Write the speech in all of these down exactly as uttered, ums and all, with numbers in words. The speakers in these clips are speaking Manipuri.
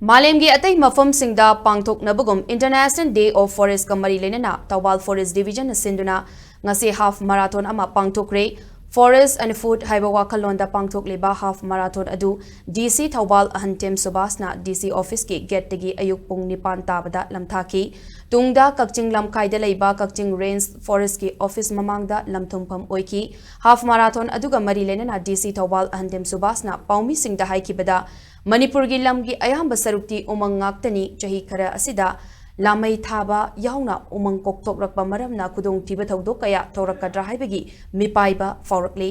ꯃꯥꯂꯦꯝꯒꯤ ꯑꯇꯩ ꯃꯐꯝꯁꯤꯡꯗ ꯄꯥꯡꯊꯣꯛꯅꯕꯒꯨꯝ International Day of Forest ꯀ ꯃꯔꯤ ꯂꯩꯅꯅ ꯊꯧꯕꯥꯜ Forest Division ꯅ ꯁꯤꯟꯗꯨꯅ ꯉꯁꯤ half marathon ꯑꯃ ꯄꯥꯡꯊꯣꯛꯈ꯭ꯔꯦ꯫ Forest and Food ꯍꯥꯏꯕ ꯋꯥꯈꯜꯂꯣꯟꯗ ꯄꯥꯡꯊꯣꯛꯂꯤꯕ half marathon ꯑꯗꯨ D C Thoubal ꯑꯍꯟꯊꯦꯝ ꯁꯨꯕꯥꯁꯅ D C office ꯀꯤ gate ꯇꯒꯤ ꯑꯌꯨꯛ ꯄꯨꯡ ꯅꯤꯄꯥꯟ ꯇꯥꯕꯗ ꯂꯝꯊꯥꯈꯤ꯫ ꯇꯨꯡꯗ ꯀꯛꯆꯤꯡ ꯂꯝꯈꯥꯏꯗ ꯂꯩꯕ ꯀꯛꯆꯤꯡ Range Forest ꯀꯤ office ꯃꯃꯥꯡꯗ ꯂꯝꯊꯨꯝꯐꯝ ꯑꯣꯏꯈꯤ꯫ Half marathon ꯑꯗꯨꯒ ꯃꯔꯤ ꯂꯩꯅꯅ D C ꯊꯧꯕꯥꯜ ꯑꯍꯟꯊꯦꯝ ꯁꯨꯕꯥꯁꯅ ꯄꯥꯎꯃꯤꯁꯤꯡꯗ ꯍꯥꯏꯈꯤꯕꯗ, ꯃꯅꯤꯄꯨꯔꯒꯤ ꯂꯝꯒꯤ ꯑꯌꯥꯝꯕ ꯁꯔꯨꯛꯇꯤ ꯎꯃꯪ ꯉꯥꯛꯇꯅꯤ꯫ ꯆꯍꯤ ꯈꯔ ꯑꯁꯤꯗ ꯂꯥꯃꯩ ꯊꯥꯕ ꯌꯥꯎꯅ ꯎꯃꯪ ꯀꯣꯛꯊꯣꯛꯂꯛꯄ ꯃꯔꯝꯅ ꯈꯨꯗꯣꯡꯊꯤꯕ ꯊꯧꯗꯣꯛ ꯀꯌꯥ ꯊꯣꯔꯛꯀꯗ꯭ꯔꯥ ꯍꯥꯏꯕꯒꯤ ꯃꯤꯄꯥꯏꯕ ꯐꯥꯎꯔꯛꯂꯤ꯫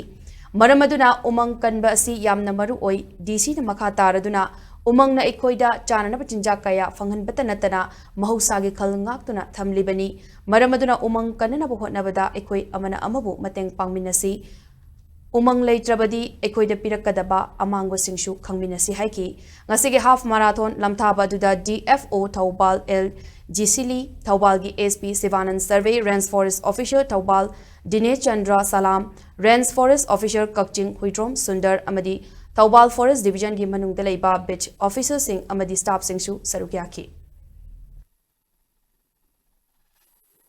ꯃꯔꯝ ꯑꯗꯨꯅ ꯎꯃꯪ ꯀꯟꯕ ꯑꯁꯤ ꯌꯥꯝꯅ ꯃꯔꯨ ꯑꯣꯏ꯫ D C ꯅ ꯃꯈꯥ ꯇꯥꯔꯗꯨꯅ, ꯎꯃꯪꯅ ꯑꯩꯈꯣꯏꯗ ꯆꯥꯅꯅꯕ ꯆꯤꯟꯖꯥꯛ ꯀꯌꯥ ꯐꯪꯍꯟꯕꯇ ꯅꯠꯇꯅ ꯃꯍꯧꯁꯥꯒꯤ ꯈꯜ ꯉꯥꯛꯇꯨꯅ ꯊꯝꯂꯤꯕꯅꯤ꯫ ꯃꯔꯝ ꯑꯗꯨꯅ ꯎꯃꯪ ꯀꯟꯅꯅꯕ ꯍꯣꯠꯅꯕꯗ ꯑꯩꯈꯣꯏ ꯑꯃꯅ ꯑꯃꯕꯨ ꯃꯇꯦꯡ ꯄꯥꯡꯃꯤꯟꯅꯁꯤ꯫ ꯎꯃꯪ ꯂꯩꯇ꯭ꯔꯕꯗꯤ ꯑꯩꯈꯣꯏꯗ ꯄꯤꯔꯛꯀꯗꯕ ꯑꯃꯥꯡꯕꯁꯤꯡꯁꯨ ꯈꯪꯃꯤꯟꯅꯁꯤ ꯍꯥꯏꯈꯤ꯫ ꯉꯁꯤꯒꯤ half marathon ꯂꯝꯊꯥꯕ ꯑꯗꯨꯗ D F O Thoubal L Jiseli, ꯊꯧꯕꯥꯜꯒꯤ S P Sibanan Sarve, Range Forest Officer Thoubal Dinesh Chandra Salam, Range Forest Officer Kakching Huidrom Sundar ꯑꯃꯗꯤ ꯊꯧꯕꯥꯜ Forest Division ꯒꯤ ꯃꯅꯨꯡꯗ ꯂꯩꯕ batch officer ꯁꯤꯡ ꯑꯃꯗꯤ staff ꯁꯤꯡꯁꯨ ꯁꯔꯨꯛ ꯌꯥꯈꯤ꯫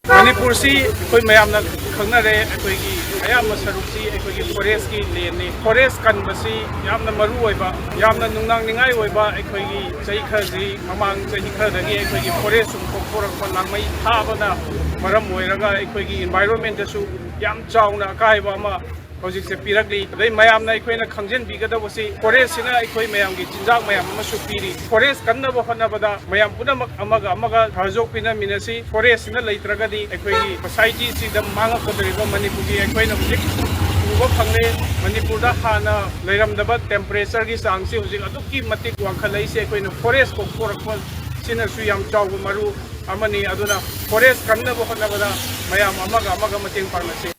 ꯃꯅꯤꯄꯨꯔꯁꯤ ꯑꯩꯈꯣꯏ ꯃꯌꯥꯝꯅ ꯈꯪꯅꯔꯦ, ꯑꯩꯈꯣꯏꯒꯤ ꯑꯌꯥꯝꯕ ꯁꯔꯨꯛꯁꯤ ꯑꯩꯈꯣꯏꯒꯤ forest ꯀꯤ land ꯅꯤ꯫ Forest ꯀꯟꯕꯁꯤ ꯌꯥꯝꯅ ꯃꯔꯨ ꯑꯣꯏꯕ, ꯌꯥꯝꯅ ꯅꯨꯡꯅꯥꯡꯅꯤꯡꯉꯥꯏ ꯑꯣꯏꯕ, ꯑꯩꯈꯣꯏꯒꯤ ꯆꯍꯤ ꯈꯔꯁꯤ, ꯃꯃꯥꯡ ꯆꯍꯤ ꯈꯔꯗꯒꯤ ꯑꯩꯈꯣꯏꯒꯤ forest ꯁꯨꯝ ꯀꯣꯛꯊꯣꯔꯛꯄ, ꯂꯥꯡꯃꯩ ꯊꯥꯕꯅ ꯃꯔꯝ ꯑꯣꯏꯔꯒ ꯑꯩꯈꯣꯏꯒꯤ environment ꯇꯁꯨ ꯌꯥꯝ ꯆꯥꯎꯅ ꯑꯀꯥꯏꯕ ꯑꯃ ꯍꯧꯖꯤꯛꯁꯦ ꯄꯤꯔꯛꯂꯤ꯫ ꯑꯗꯩ ꯃꯌꯥꯝꯅ ꯑꯩꯈꯣꯏꯅ ꯈꯪꯖꯤꯟꯕꯤꯒꯗꯧꯕꯁꯤ, forest ꯁꯤꯅ ꯑꯩꯈꯣꯏ ꯃꯌꯥꯝꯒꯤ ꯆꯤꯟꯖꯥꯛ ꯃꯌꯥꯝ ꯑꯃꯁꯨ ꯄꯤꯔꯤ꯫ Forest ꯀꯟꯅꯕ ꯍꯣꯠꯅꯕꯗ ꯃꯌꯥꯝ ꯄꯨꯝꯅꯃꯛ ꯑꯃꯒ ꯑꯃꯒ ꯁꯍꯖꯣꯛ ꯄꯤꯅꯃꯤꯟꯅꯁꯤ꯫ Forest ꯁꯤꯅ ꯂꯩꯇ꯭ꯔꯒꯗꯤ ꯑꯩꯈꯣꯏꯒꯤ society ꯁꯤꯗ ꯃꯥꯡꯉꯛꯀꯗꯧꯔꯤꯕ ꯃꯅꯤꯄꯨꯔꯒꯤ ꯑꯩꯈꯣꯏꯅ ꯍꯧꯖꯤꯛ ꯎꯕ ꯐꯪꯂꯦ꯫ ꯃꯅꯤꯄꯨꯔꯗ ꯍꯥꯟꯅ ꯂꯩꯔꯝꯗꯕ temperature ꯒꯤ ꯆꯥꯡꯁꯤ ꯍꯧꯖꯤꯛ ꯑꯗꯨꯛꯀꯤ ꯃꯇꯤꯛ ꯋꯥꯡꯈꯠꯂꯛꯏꯁꯦ ꯑꯩꯈꯣꯏꯅ forest ꯀꯣꯛꯊꯣꯔꯛꯄ ꯁꯤꯅꯁꯨ ꯌꯥꯝ ꯆꯥꯎꯕ ꯃꯔꯨ ꯑꯃꯅꯤ꯫ ꯑꯗꯨꯅ forest ꯀꯟꯅꯕ ꯍꯣꯠꯅꯕꯗ ꯃꯌꯥꯝ ꯑꯃꯒ ꯑꯃꯒ ꯃꯇꯦꯡ ꯄꯥꯡꯅꯁꯤ꯫